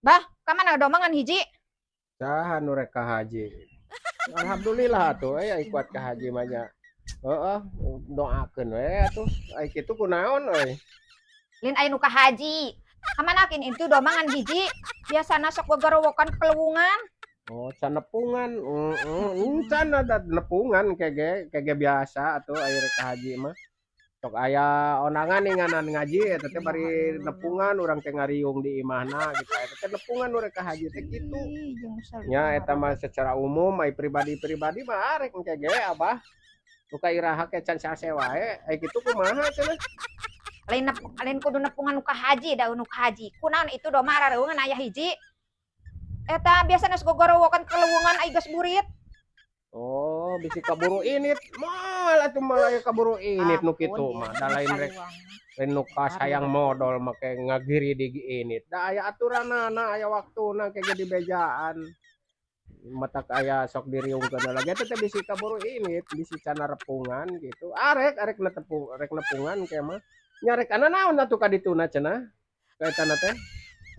Bah, ka mana domba ngan hiji? Saha nu rek ka haji? Alhamdulillah atuh aya kuat ka haji mah nya. Heeh, doakeun we atuh. Ai kitu kunaon euy? Lain aya nu ka haji. Ka mana kin itu domba ngan hiji? Biasana sok gogorowokan kelewungan. Oh, can nepungan. Heeh, encan ada nepungan kege kege biasa atuh aya rek ka haji mah. Sok aya ondangan ninganan ngaji eta teh bari nepungan urang teh ngariung di imahna gitu. Eta teh nepungan nu rek ka haji teh kitu. Nya eta mah secara umum, ai pribadi-pribadi mah arek engke ge Abah. Nu ka iraha ke can sase wae, ai kitu kumaha cenah? Lain kudu nepungan nu ka haji da nu ka haji. Kunaon itu domba arareuweung aya hiji? Eta biasana sok gogorowokan kelewungan ai geus burit. Oh, bisi kaburu init. Moal atuh moal aya kaburu init nu kitu mah. Da lain rek lain nu kasayang modol make ngagiri di init. Da aya aturanana, aya waktuna ke ge dibejaan. Matak aya sok diriungkeun lagi eta teh bisi kaburu init, bisi can nepungan gitu. Arek arek netepung rek nepungan ke mah. Nya rek kana naon atuh ka dituna cenah? Ka etana teh?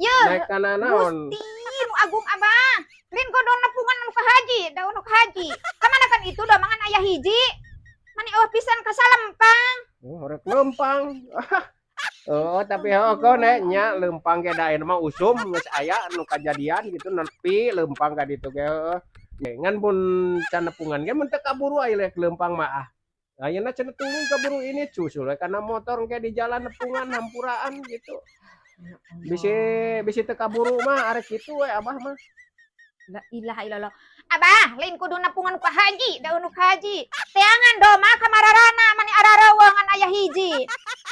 Yeuh, Naik kana naon? Gusti nu agung Abah. Lain kudu nepungan nu ka haji, da nu ka haji. Ka mana kan itu domba ngan aya hiji? Mani euweuh pisan ka salempang. Oh, rek lempang. Oh, tapi heuh ne nya lempang ge da ayeuna mah usum geus aya nu kajadian gitu nepi lempang ka ditu ge heueuh. Ngan mun can nepungan ge mun teu kaburu aya rek lempang mah ah. Ayeuna cenah tuluy kaburu ini susul we kana motor engke di jalan nepungan hampuraan gitu. Bisi bisi teu kaburu mah arek kitu we Abah mah. La ilaha illallah. Abah, lain kudu nepungan ka haji, da nu ka haji. Teangan domba ka mararana mani arareuweung ngan aya hiji.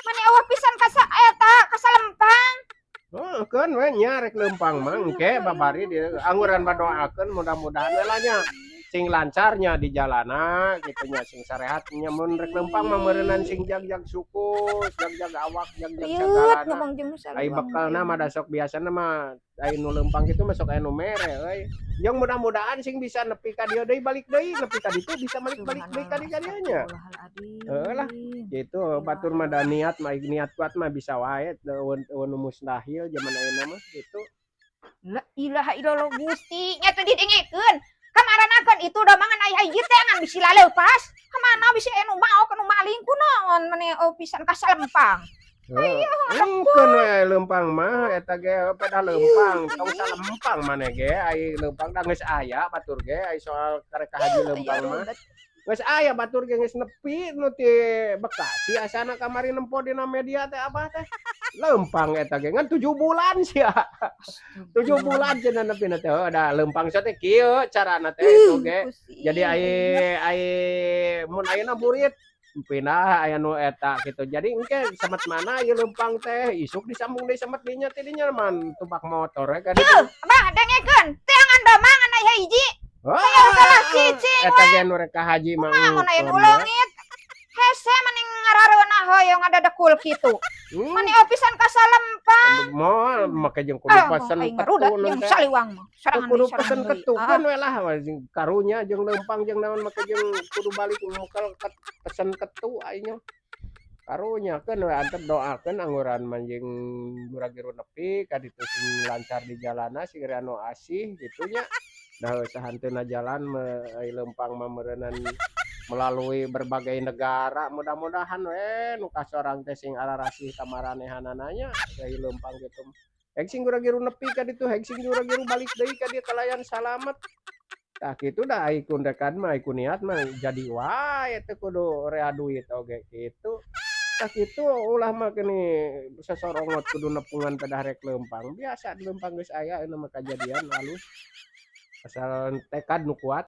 Mani euweuh pisan ka sa eta ka salempang. Heuh, keun we nya rek lempang mah engke babari di anguran badoakeun mudah-mudahan we lah nya sing lancarnya di jalana gitu nya, sing sarehat nya. Mun rek lempang mah meureunan sing jag-jag suku, jag-jag awak, jag-jag Rieut sagalana. Ngomong jeung nu Ai saluang. Bekalna mah da sok biasana mah ai nu lempang kitu mah sok aya nu mere euy. Jeung mudah-mudahan sing bisa nepi ka dieu deui balik deui, nepi ka ditu bisa balik-balik deui ka dieu ka dieu nya. Heueuh lah, gitu batur mah da niat mah, niat kuat mah bisa wae, euweuh nu mustahil jaman ayeuna mah gitu. La ilaha illallah Gusti, nya teu didengekeun. Kamaranakeun itu domba ngan aya hiji teh ngan bisi laleupas. Kamana bisi aya nu maok nu maling kunaon mani euweuh pisan ka salempang. Heuh, engkeun we lempang mah eta ge pedah lempang, tong salempang maneh ge ai lempang da geus aya batur ge ai soal karek ka haji lempang mah. Geus aya batur ge geus nepi nu ti Bekasi asana kamari nempo dina media teh Abah teh. Lempang eta ge ngan 7 bulan sia. 7 bulan cenah nepina teh. Heuh, da lempang teh kieu carana teh itu ge. Jadi ai ai mun ayeuna burit pindah aya nu eta gitu. Jadi engke semet mana ieu lempang teh isuk disambung deui semet dinya teh dinya man tubak motor we ka ditu. Abah, dengekeun, teangan domba ngan aya hiji. Wah, salah cicing. Eta ge nu rek ka haji mah Kumaha mun aya nu engkeun we. Leungit. Hese mani ngarareunah hoyong ngadadekul kitu. Mani euweuh pisan ka salempang. Moal make jeung kudu Ah, pesen aing ketu ngarudat nun jeung teh. saliwang mah. Sorangan Kudu deui, sorangan pesen deui. ketu Ah. kan we lah karunya jeung lempang jeung naon make jeung kudu balik mukal pesen ketu aing. Karunya keun we antep doakeun anguran manjing gura-giru nepi ka ditu sing lancar di jalanna, sing anu asih gitu nya. Da sahanteuna jalan me ai lempang mah meureunan melalui berbagai negara, mudah-mudahan we nu kasorang teh sing ararasih ka maranehanana nya ai lempang kitu. Heg sing gura-giru nepi ka ditu, heg sing gura-giru balik deui ka dieu kalayan salamet. Tah kitu da ai ku rekan mah, ai ku niat mah jadi wae teu kudu rea duit oge kitu. Tah kitu ulah mah keuni sasorongot kudu nepungan pedah rek lempang, biasa lempang geus aya ayeuna mah kajadian alus. Asal tekad nu kuat.